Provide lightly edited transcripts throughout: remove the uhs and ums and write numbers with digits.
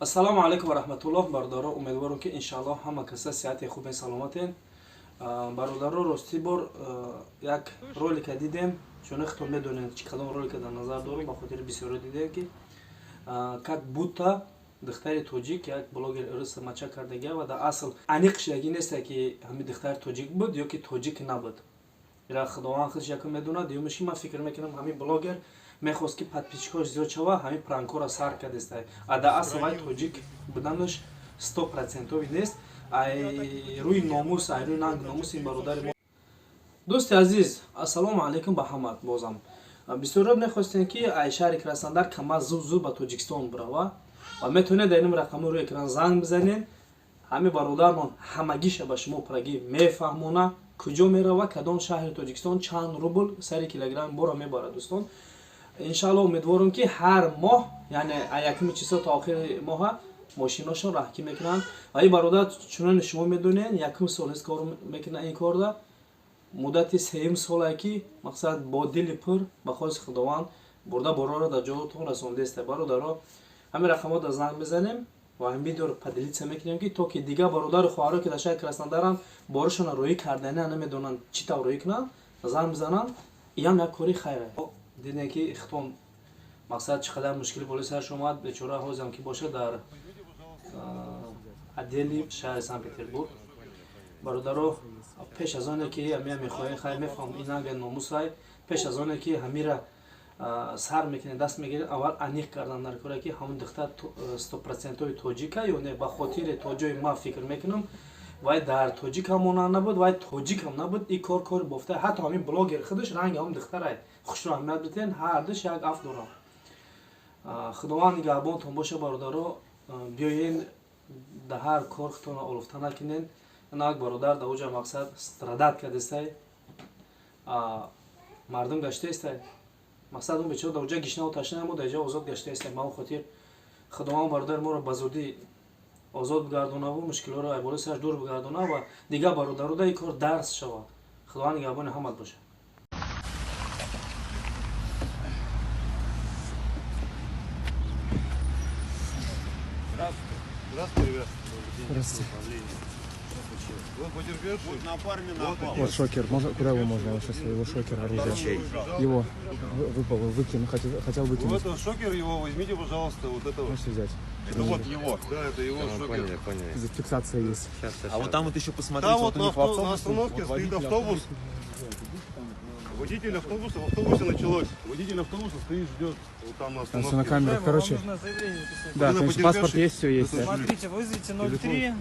Ассалому алайкум ва раҳматуллоҳ, бародаро. Умедворам, ки иншааллоҳ ҳама каса сиҳати хубен, саломатен. Бародаро, рости бор як ролика дидем. Чуне худтон медонед, чӣ кадом ролика дар назар дорам, ба хотири бисёро дидем, ки как будто духтари тоҷик як блогер рус мача кардагия ва дар асл аниқ шудагӣ несте, ки ҳамин духтари тоҷик буд ё ки тоҷик набуд. Ира Худованд худаш якум медонад. Дуюмаш, ки ман фикр мекунам, ҳамин блогер мехост, ки подписчикош зиёд шава, ҳамин пранкора сар кардеста. А дар асл вай тоҷик буданаш 100-процентовый нест. Ай рӯи номус, ай рӯи нанг номус ин бародари мо. Дӯсти азиз, ассалому алайкум ба ҳамат. Бозам бисёрот мехостем, ки ай шаҳри Краснодар камаз зуд зуд ба Тоҷикистон бирава ва метавонед дар ин рақами рӯи экран занг бизанед. Ҳамин бародармон ҳамагиша ба шумо пуррагӣ мефаҳмона, куҷо мерава, кадом шаҳри Тоҷикистон, чанд рубл сари килограмм бора мебарад. Дӯстон, иншаалло, умедворам, ки ҳар моҳ, яъне якуми число то охири моҳа, мошиношон раҳкӣ мекунанд. Ва ин бародар, чуноне шумо медонед, якум сол нест кор мекунад ин корда, муддати сеюм солае, ки мақсад бо дили пур ба хости Худованд бурда бороро дар ҷоотон расондааст. Бародаро, ҳамин рақамҳо дар занг мезанем ва ҳамин видеоро поделиться мекунем, ки то ки дигар бародару хоҳаро, ки дар шаҳри Краснодаранд, борашонро роҳӣ кардани намедонанд, чӣ тавр роҳӣ кунанд, занг бизананд. Иам як кори хайре. Дидем, ки хитон мақсад чӣ қадар мушкили болои сараш омад бечора. Ҳозирам ки бошад дар отдели шаҳри Санкт Петербург. Бародаро, пеш аз оне ки ҳамия мехоҳем, хайр, мефаҳмам, ин нанга номусай, пеш аз оне ки ҳамира сар мекунед, даст мегиред, аввал аниқ кардан дар кора, ки ҳамон духтар 100-процентовый тоҷика ё не. Ба хотире то ҷои ман фикр мекунам, вай дар тоҷикам монанд набуд, вай тоҷикам набуд. И кор кори бофта. Ҳатто ҳамин блогер худаш ранги ҳамон духтарай хушро аҳамият бидиҳен, ҳардуш як аф дорам. Худованд нигаҳбонтон боша, бародаро. Биёен, дар ҳар кор худтонро олуфта накунен. Як бародар дар оҷа мақсад страдать кардестай, мардум гаштаестай. Мақсад, он бечора дар оҷа гишнаву ташна, мо дар ҷа озод гаштаестай. Ба он хотир Худованд бародари моро ба зудӣ озод бигардонаву мушкилҳоро айболои сараш дур бигардона ва дигар бародаро дар ин кор дарс шавад. Худованд нигаҳбони ҳамат бошад. Здравствуйте. Здравствуйте, ребят. Здравствуйте. Вот потерпевший. Вот на парме напал. Вот шокер. Можно, куда его можно? Вот сейчас его шокер, оружие. Чей? Его выпал, выкину, хотел Вот выкинуть. этот шокер его возьмите, пожалуйста, вот этого. Можете взять. Это вот его. Да, это его шокер. Поняли, поняли. Фиксация есть. Сейчас, сейчас, А вот там вот еще посмотрите, Там вот вот у на, них в на автобусе, остановке вот стоит водитель автобус. Водитель автобуса, в автобусе началось. Водитель автобуса стоит, ждет. Вот там на Там все остановке. на камерах. Вам Короче, нужно заявление написать. да, Вот это конечно, паспорт потерпевший. есть, все есть. Да. Смотрите, вызовите 03.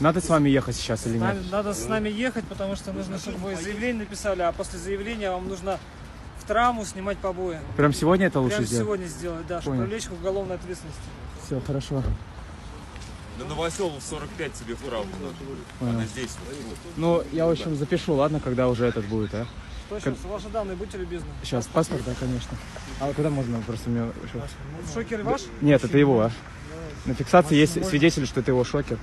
Надо с вами ехать сейчас или нет? Надо с нами ехать, потому что нужно, чтобы вы заявление написали, а после заявления вам нужно в травму снимать побои. Прям сегодня это лучше Прямо сделать? сегодня сделать, да, чтобы Понял. привлечь к уголовной ответственности. Все, хорошо. На Новоселов 45 тебе в травму надо. Понял. Она здесь вот. Ну, я, в общем, запишу, ладно, когда уже этот будет, а? Что сейчас? Ваши данные, будьте любезны. Сейчас, паспорт, да, конечно. А куда можно просто мне... Шокер ваш? Нет, это его, а? На фиксации есть свидетель, что это его шокер.